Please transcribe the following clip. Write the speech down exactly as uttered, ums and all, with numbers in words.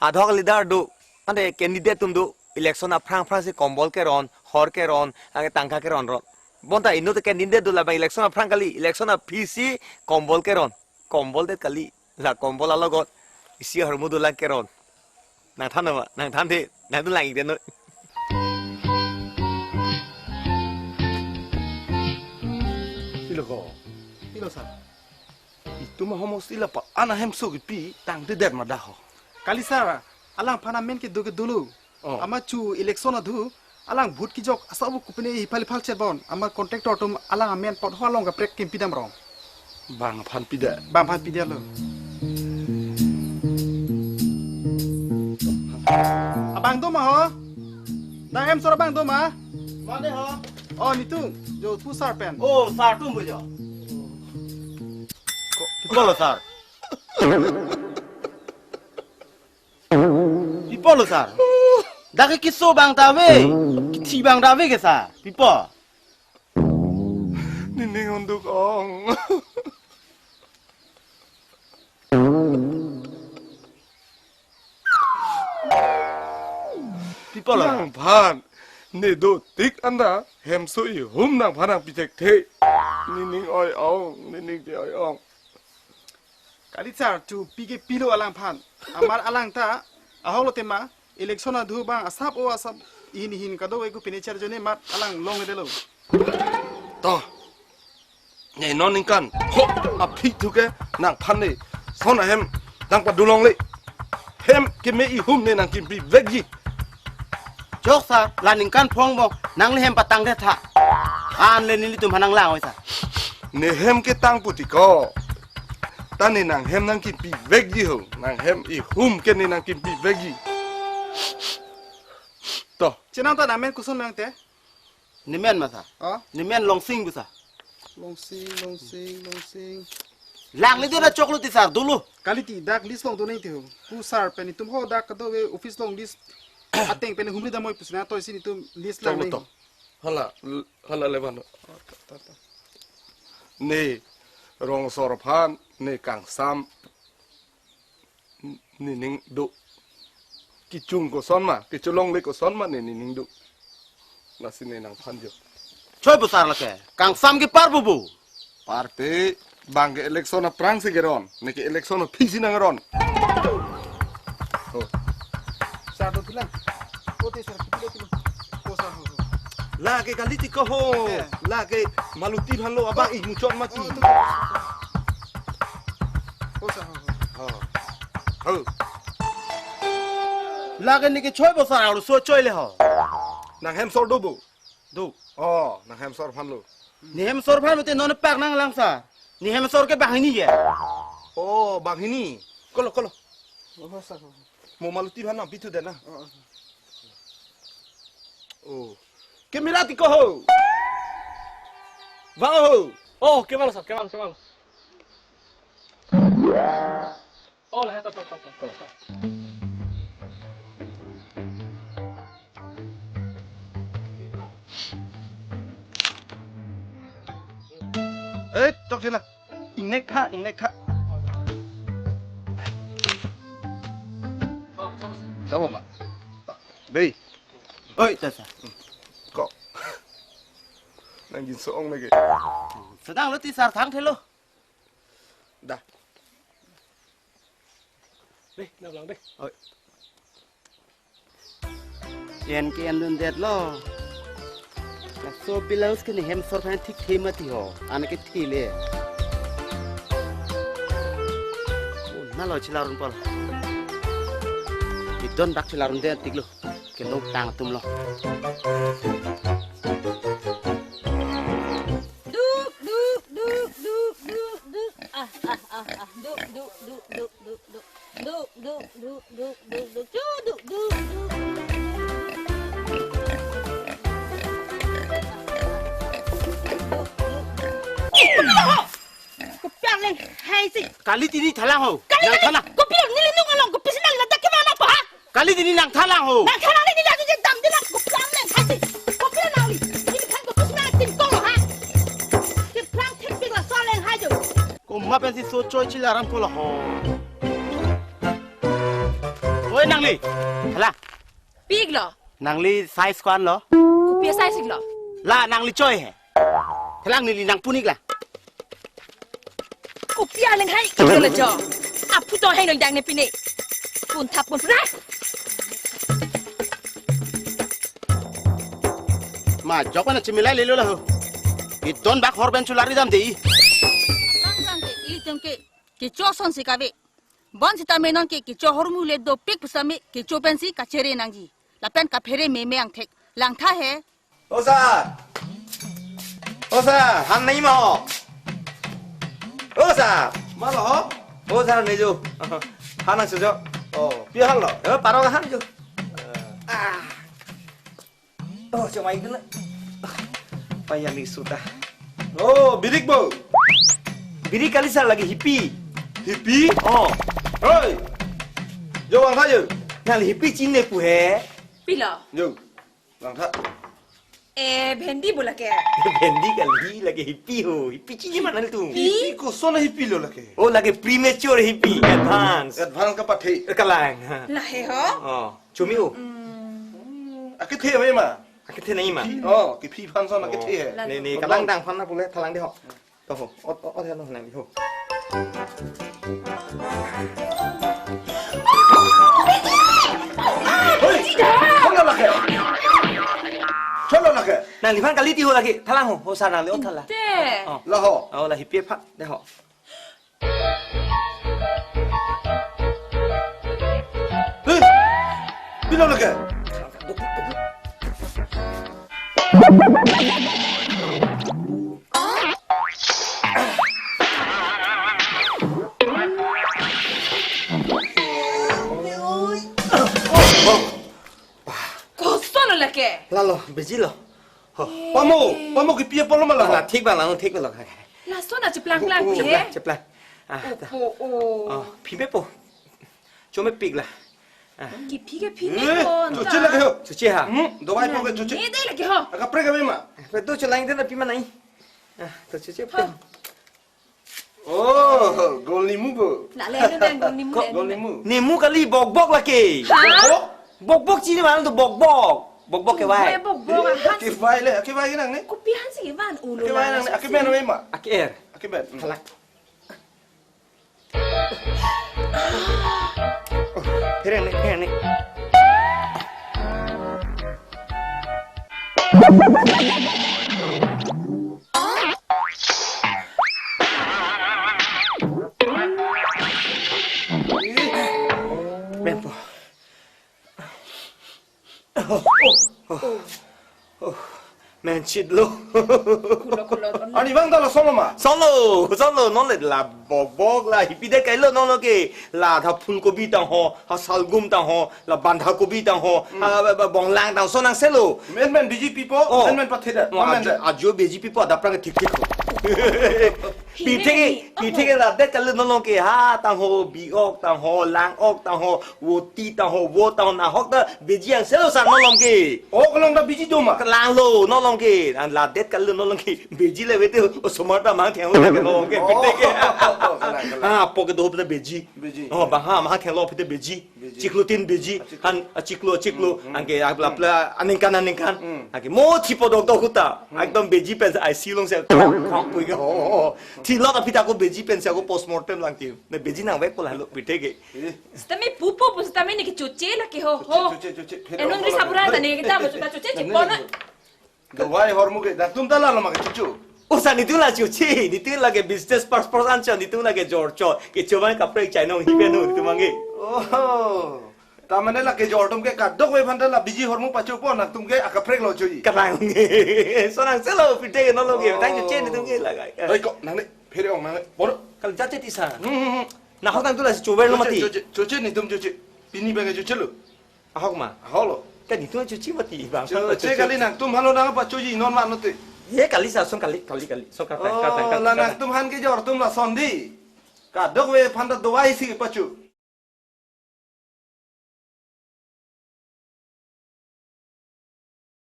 Adhoc leader do, ante candidate atum do, election aphrang aphrangsi kombol keron, hor keron, anke tangka keron ron. Bonta inut candidate do, labang election aphrang kali, election aphisi kombol keron. Kombol det kali, la kombol alogot isi ahormu dolang keron. Nangthan nama, nangthan de, nangthan lang ik de noi. Pilo ko? Pilo, sir? Itum ahomosti la pa-an ahemso kipi tangtedet ma dak ho? Kali, sir, alangphan amen kedo ke dolo. Oh. Amat chu election adhu, alang vote kejok asap kopine iphal iphal chebon. Amat contractor atum alang amen pot ho along kaprek kimpi dam rong. Bang aphan pida? Bang aphan pida lo. Abang do ma ho? Dak hemsor abang do ma? Mane ho? Oh, netum, jo pu sir pen. Oh, sir atum bo jo. Ko-, pi apotlo, sir? Pi apotlo, sir? Dak ke keso abang ta ave, kethi abang ta ave ke, sir. Pi apot? Nening unduk ong. Pi apotlo? Nangphan, ne dotik anta hemso ihum nangphan nangpi thekthe. Nening oi ong, nening te oi ong. Kali, sir, chu pi ke pilo alangphan. Amat alang ta ahok lo tema, election adhu abang asap o asap, ihin ihin kadokave kopine cherjone amat alang longledetlo. To. Ne non ningkan ho aphi thu ke nangphan ne son ahem nangpadu longle. Hem keme ihum ne nangkimpi vekji. Chok, sir, la ningkan phong bo, nangli hem patangdet tha. An le nelitum aphan nanglang oi, sir. Ne hem ketang pu ti ko, ta ne nanghem nangkimpi vekji ho, nanghem ihum ke ne nangkimpi vekji. To. Chenam ta nangmen koson ma ante? Nemen ma, sir? Oh? Nemen Longsing bo, sir. Longsing, Longsing, Longsing. Langle do na choklo ti, sir, dolo. Kali ti dak list along do nang ti ho. Pu sir pen itum ho dak kadokave office along list ateng pen humri damnoi pusi nangtoi si netum list lang. Choklo nang to. Hala, hala levan. Oh, ta, ta, ta. Ne Rongsor aphan, ne kangsam. Nening do. Kechung koson ma, kecholongle koson ma ne nening do. Lasi ne nangphan jo. Choi bo sar lake, kangsam ke par bo bo. Parte bang ke election aphrang si keron, ne ke election aphi si nangron. Oh. Sar do pilang. Kote sar kipilo pilo. Ko sar ho. Lake kali ti ko ho. Eh. Lake Maluti aphan lo abang ik muchot mati. Oh, to. Ko sar ho. Ho. Ho. Lake ne ke choi bo sar arloso choi le ho. Nang hem sor do bo. Do. Oh, nang hem sor aphan lo. Ne hem sor aphan mete non pak nanglang sar. Ne hem sor ke banghini ke. Oh, banghini. Kolo, kolo. Oh, sar ho. Mo Maluti aphan nangpithu det na. Oh, oh. Oh. Kemera ti ko ho. Vang ho. Oh, kemera sar, kemera, kemera. Oh, lah, to, to, to, to, to. Eh, tok sila. Ingnek tha, ingnek tha. Kamu, Pak? Dei. Oi, ta sar. Kok. Nang jin so-ong lagi. Sedang lo ti sar thangthelo. Dah. Dei, nablang dei. Oi. En ke endundetlo. Laso blouse ke ne hem sor aphan thik the mati ho. An ke thi le. Oh, na lo chelarun pol. Idon dak chelarun det tik lo. Kelok tang atum lo. Duk, duk, duk, duk, duk, duk. Ah, ah, ah, ah. Duk, duk, duk, duk, duk, duk. Duk, duk, duk, duk, duk, duk. Chu, duk, duk, duk, duk. Duk, duk. Ih, kopi lo ho? Kopi arleng hai si. Kali tini thalang ho. Kali, nang kali. Thalang. Kopi lo neli nung along, kopisi nang ladak ke mana pa ha? Kali tini nang thalang ho. Nang thalang neli ladak je dam je lang, kopi arleng hai si. Kopi lo nang li. Neli kan kopisi nang tim kong lo ha. Ke plang thek pik laso arleng hai jo. Komat pensi so choi chila ram ko lo ho. Oi, nangli. Hala. Pik lo. Nangli size ko-an lo? Kopi a-size ik lo? La, nangli choi he. Thalang neli nangpun ik la. Kopi aling hai, kilo lo jo. Aphu to hai nang dang ne pine. Pun thap pun pun hai. Ma, jok na chimilai lelo la ho. Idon bak hor pen chulari dam dei. Lang lang ke, ilitum ke, kecho asonsi kave. Bonsitame non ke kecho ahormu le dopik pusitame kecho pensi kachere nangji. Lapen kaphere meme angthek. Langtha he. O sir. O sir, han nangji ma ho? O sir. Ma lo ho? O sir, ne jo. Han nangso jo. Oh, pi han lo? Eh, parong han jo. Ah. Oh, cuma itu na. Payang ni suta. Oh, birik bo. Birik kali sir, lake hipi. Hipi? Oh. Hoi. Jo, langtha jo. Nangli hipi chini pu he? Pilo. Jo. Langtha. Eh, bhendi bo lake. Bhendi kali, lake hipi ho. Hipi chini ma nangtum? Hipi koson hipi lo lake? Oh, lake premature hipi, advance. Advance kapathe. Kalang. Ha. Lahei ho? Oh. Chumi o. Hmm, akethe nangji ma? Akethe nangji ma? Oh, kephi aphan son akethe he. Oh. Ne, ne, kalang dang aphan na pule thalang dei ho. To ho, ot, ot, ot, ot, nangli ho. Hoi, cholo lake. Cholo lake. Nangliphan kali ti ho lake, thalang ho, ho sir nangli ot thala. Te. Oh. La ho. Oh, la hipi aphan, dei ho. Eh, pilo lake. Koson lo lake? Lalo, beji lo. Ho. Pamo, pamo kipi apor lo ma la ho? La, thik bang, la, thik lo. Lason acheplang plang Oh, he? Cheplang, cheplang. Ah, ta. Opo, oh. Oh, phime po. Chomepik la. Ah. Kephi kephi Eh, ne kon choche ta. Lake ho. Choche ha? Hmm, dawai po ke choche. Ne dei lake ho. Akaprek kave ma? Pe tu chelang itu na pima nai. Ah, tu choche po. Ha. Oh, gol nimu bo. La le, no dang gol nimu Ko- dang. Gol nimu. Nimu kali, bokbok lake. Ha? Bokbok? Bokbok chini ma nangtum, bokbok. Bokbok kevai. Bokbok, bokbok, ah, han. Kevai le, kevai ke nang ne? Kopi hansi kevan, ulo Kevai la nang ne, so ake si. Ben ma? Ake er. Ake ben. Hmm. Thalak. Oh, phereng ne, phereng ne. Ben po. Oh, oh, oh, oh. Menchit lo. Kulo, kulo, kulo. Ani bang ta lason lo ma? Lason lo, lason lo, non le la bokbok la hipi det kailo non lo ke. La tha phulkobi tang ho, ha salgum tang ho, la bandhakobi tang ho, hmm, ha ba, ba, bonglang tang, lason nangse lo. Men men B J P po, oh, men men pathe det. Oh, men ajo, det. Ajo B J P po, adap prang thik thik ho. Pi thek ke, pi thek ke ladet kali non lo ke, ha tang ho, bi ok tang ho, lang ok tang ho, voti tang ho, vo tang ho, nahok ta beji angse lo sir non lo ke. Ok along ta beji do ma? Kelang lo non lo ke, an ladet kali non lo ke, beji le vete, osomar ta mang theng lo ke non lo ke, pi thek ke. Oh, kelang, kelang. Ha, poke do ta beji. Beji. Oh, bang ha, mang theng lo pite beji. Beji. Chiklo tin beji, achiklo, han, achiklo, achiklo, hmm, hmm, anke apla, hmm, apla, aningkan, aningkan. Hmm. Anke mo thi podok do huta. Hmm. Ekdom beji pen I C U along si khang khang pui ke ho. Thilot aphi ta ko beji pen si ako postmortem lang ti. Ne beji nangvek ko la lo pi thek ke. Eh. Sitame pupo pu sitame ne kechoche lake ho, ho. Choche, choche, choche. Phere Enun ri saburan ta ne kita bacho ta choche chipon na. Dawai hormu ke, nangtum ta la lo ma ke choche. O sir, netum la choche, netum lake business purpose an cho, netum lake jor cho, kecho abang kaprek chainong hi pen ho, netum abang ke. Oh, ta mane lake jor atum ke kadokave aphan ta la beji hormu pachopo, nangtum ke akaprek lo choji. Karang nge, lason nangse lo, pi thek ke non lo ke, tang choche netum ke lagai. Hei ko, nang ne, phere ong nang ne, bor. Kal jache ti sir. Hmm, hmm, hmm. Nahok nangtum la si chover lo mati. Choche, choche, choche, netum choche. Pini abang ke choche lo. Ahok ma? Ahok lo. Kan netum choche mati bang. Cho, che kali nangtum aphan lo nangpachoji non ma note. Ye kali sir, lason kali, kali, kali. Lason kartang, kartang, Oh, kartang, la kartang. Nangtum aphan kejor atum lason dei. Kadokave aphan ta dawai si pacho.